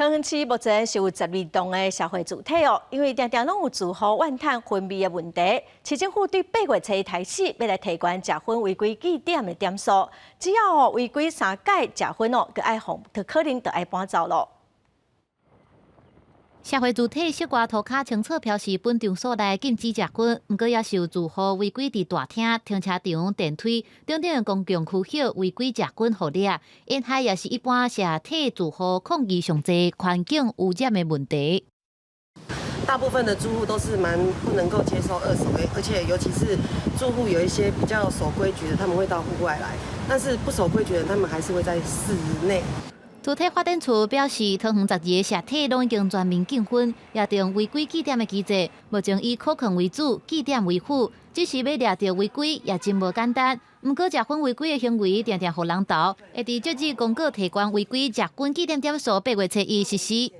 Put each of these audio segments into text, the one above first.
桃園市目前是有12棟的社會住宅哦，因為定定攏有住戶怨嘆薰味的問題，市政府對8月初開始欲來提懸食薰違規記點的點數，只要哦違規三擺食薰哦，就愛予，就可能就愛搬走囉。社會住宅室外塗跤清楚標示本場所內禁止食薰，毋過也是有住戶違規佇大廳、停車場、電梯等等公共區域違規食薰予掠，煙害也是一般社體住戶抗議上濟環境污染的問題。大部分的住戶都是蠻不能夠接受二手煙，而且尤其是住戶有一些比較守規矩的，他們會到戶外來，但是不守規矩的，他們還是會在室內。住宅發展處表示，桃園12个社體攏已經全面禁薰，也定違規記點的機制，目前以可控為主，記點為輔。只是欲掠著違規也真無簡單。毋過食薰違規的行為，定定予人投，會佇這日公告提懸違規食薰記點點數，8月初一實施。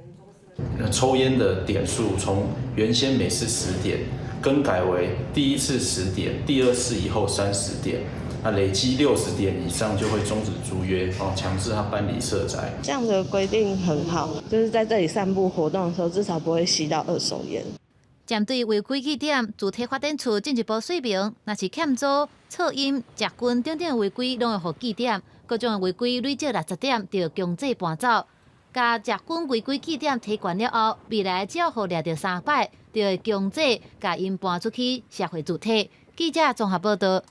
抽菸的點數從原先每次10點，更改為第一次10點，第二次以後30點。那累積60點以上就會終止租約，哦，強制他搬離社宅。這樣的規定很好，就是在這裡散步活動的時候，至少不會吸到二手菸。針對違規記點，住宅發展處進一步說明，若是欠租、噪音、食薰等等違規，攏會予記點，各種違規累積60點，就強制搬走。共食薰違規記點提懸了後，未來只要予掠著三擺，就會強制共𪜶搬出去社會住宅。記者綜合報道。